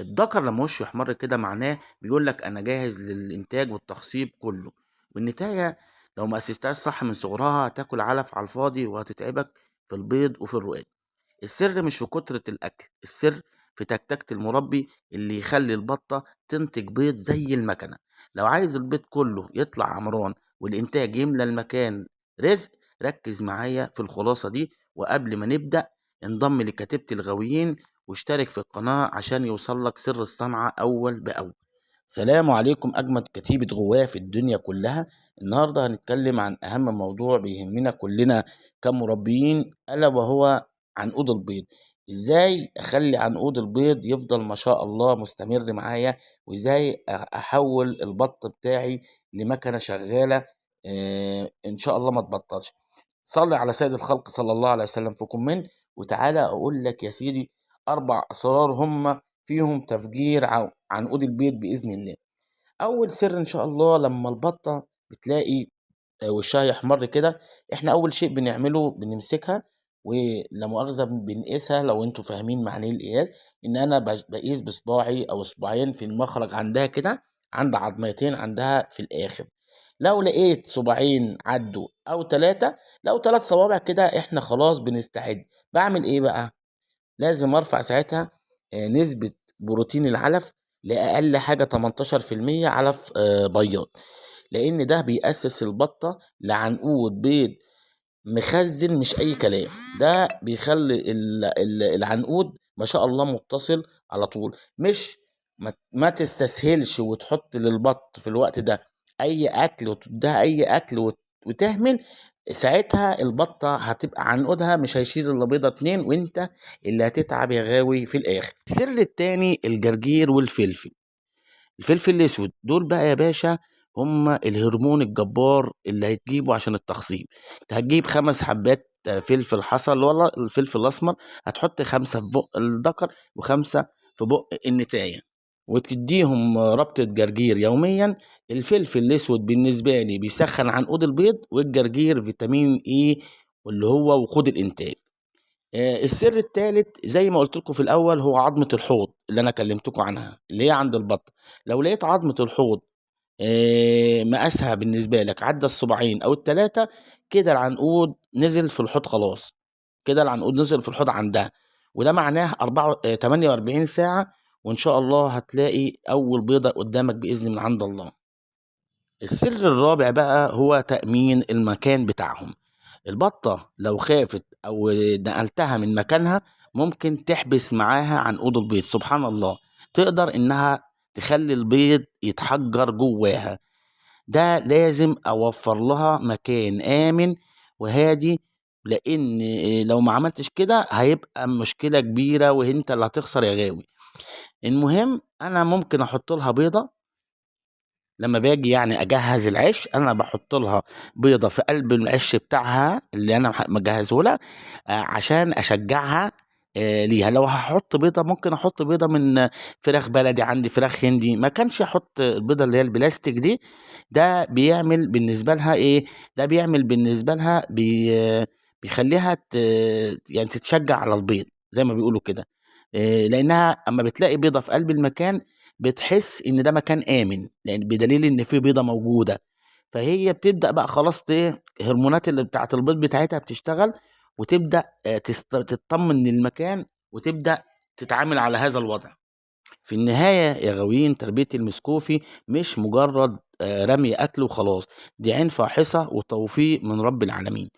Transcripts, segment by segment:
الذكر لما وشه يحمر كده معناه بيقول لك انا جاهز للانتاج والتخصيب كله. والنتاية لو ما اسستهاش صح من صغرها هتاكل علف على الفاضي وهتتعبك في البيض وفي الرقاد. السر مش في كترة الأكل، السر في تكتكة المربي اللي يخلي البطة تنتج بيض زي المكنة. لو عايز البيض كله يطلع عمران والإنتاج يملى المكان رزق، ركز معايا في الخلاصة دي. وقبل ما نبدأ انضم لكتيبة الغاويين واشترك في القناة عشان يوصلك سر الصنعة أول بأول. سلام عليكم أجمد كتيبة غواة في الدنيا كلها. النهاردة هنتكلم عن أهم موضوع بيهمنا كلنا كمربيين، ألا وهو عنقود البيض. إزاي أخلي عنقود البيض يفضل ما شاء الله مستمر معايا، وإزاي أحول البط بتاعي لمكنة شغالة، إن شاء الله ما تبطلش. صلي على سيد الخلق صلى الله عليه وسلم في comment، وتعالى أقول لك يا سيدي 4 أسرار هم فيهم تفجير عنقود البيض بإذن الله. أول سر إن شاء الله، لما البطة بتلاقي وشها يحمر كده، إحنا أول شيء بنعمله بنمسكها ولا مؤاخذة بنقيسها. لو انتوا فاهمين معنى ايه القياس، ان انا بقيس بصباعي او صباعين في المخرج عندها كده، عند عظمتين عندها في الاخر. لو لقيت صباعين عدوا او 3، لو 3 صوابع كده احنا خلاص بنستعد. بعمل ايه بقى؟ لازم ارفع ساعتها، نسبة بروتين العلف لأقل حاجة تمنتاشر في المية علف، بياض، لأن ده بيأسس البطة لعنقود بيض مخزن مش أي كلام. ده بيخلي العنقود ما شاء الله متصل على طول. مش ما تستسهلش وتحط للبط في الوقت ده أي أكل وتديها أي أكل وتهمل، ساعتها البطة هتبقى عنقودها مش هيشيل إلا بيضة 2، وأنت اللي هتتعب يا غاوي في الآخر. السر التاني الجرجير والفلفل، الفلفل الأسود. دول بقى يا باشا هما الهرمون الجبار اللي هتجيبه عشان التخصيب. انت هتجيب 5 حبات فلفل حصل ولا الفلفل الأسمر، هتحط 5 في بق الذكر و5 في بق النتاية، وتديهم ربطة جرجير يوميا. الفلفل الأسود بالنسبة لي بيسخن عنقود البيض، والجرجير فيتامين إي واللي هو وقود الإنتاج. السر الثالث زي ما قلت لكم في الأول هو عظمة الحوض اللي أنا كلمتكم عنها، اللي هي عند البط. لو لقيت عظمة الحوض، مقاسها بالنسبة لك عدى الصباعين أو التلاتة، كده العنقود نزل في الحوض خلاص، كده العنقود نزل في الحوض عندها، وده معناه 48 ساعة، وإن شاء الله هتلاقي أول بيضة قدامك بإذن من عند الله. السر الرابع بقى هو تأمين المكان بتاعهم. البطة لو خافت أو نقلتها من مكانها ممكن تحبس معاها عنقود البيض. سبحان الله، تقدر إنها تخلي البيض يتحجر جواها. ده لازم أوفر لها مكان آمن وهادي، لأن لو ما عملتش كده هيبقى مشكلة كبيرة وانت اللي هتخسر يا غاوي. المهم أنا ممكن أحط لها بيضة لما باجي أجهز العش، أنا بحط لها بيضة في قلب العش بتاعها اللي أنا مجهزه لها، عشان أشجعها، ليها. لو هحط بيضة ممكن أحط بيضة من فراخ بلدي، عندي فراخ هندي، ما كانش أحط البيضة اللي هي البلاستيك دي. ده بيعمل بالنسبة لها إيه؟ ده بيعمل بالنسبة لها بيخليها تتشجع على البيض زي ما بيقولوا كده، لأنها أما بتلاقي بيضة في قلب المكان بتحس إن ده مكان آمن، لأن بدليل إن في بيضة موجودة. فهي بتبدأ بقى خلاص هرمونات اللي بتاعت البيض بتاعتها بتشتغل، وتبدأ، تطمن للمكان وتبدأ تتعامل على هذا الوضع. في النهاية يا غاويين، تربية المسكوفي مش مجرد، رمي أكل وخلاص، دي عين فاحصة وتوفيق من رب العالمين.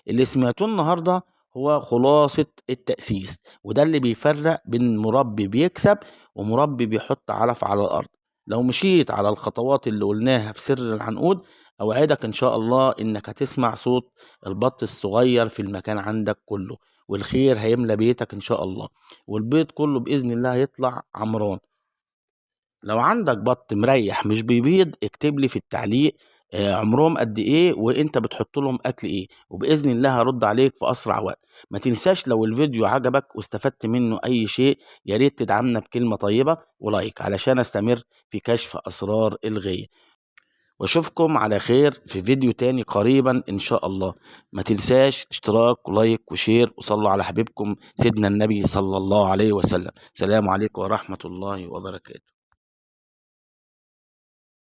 اللي سمعتوه النهاردة هو خلاصة التأسيس، وده اللي بيفرق بين مربي بيكسب ومربي بيحط علف على الأرض. لو مشيت على الخطوات اللي قلناها في سر العنقود، أوعدك إن شاء الله إنك هتسمع صوت البط الصغير في المكان عندك كله، والخير هيملى بيتك إن شاء الله، والبيض كله بإذن الله هيطلع عمران. لو عندك بط مريح مش بيبيض، اكتب لي في التعليق، عمرهم قد ايه وانت بتحط لهم اكل ايه، وباذن الله هرد عليك في اسرع وقت. ما تنساش لو الفيديو عجبك واستفدت منه اي شيء، يا ريت تدعمنا بكلمة طيبة ولايك علشان استمر في كشف اسرار الغية. واشوفكم على خير في فيديو تاني قريبا ان شاء الله. ما تنساش اشتراك و like و share، وصلوا على حبيبكم سيدنا النبي صلى الله عليه وسلم. سلام عليكم ورحمة الله وبركاته.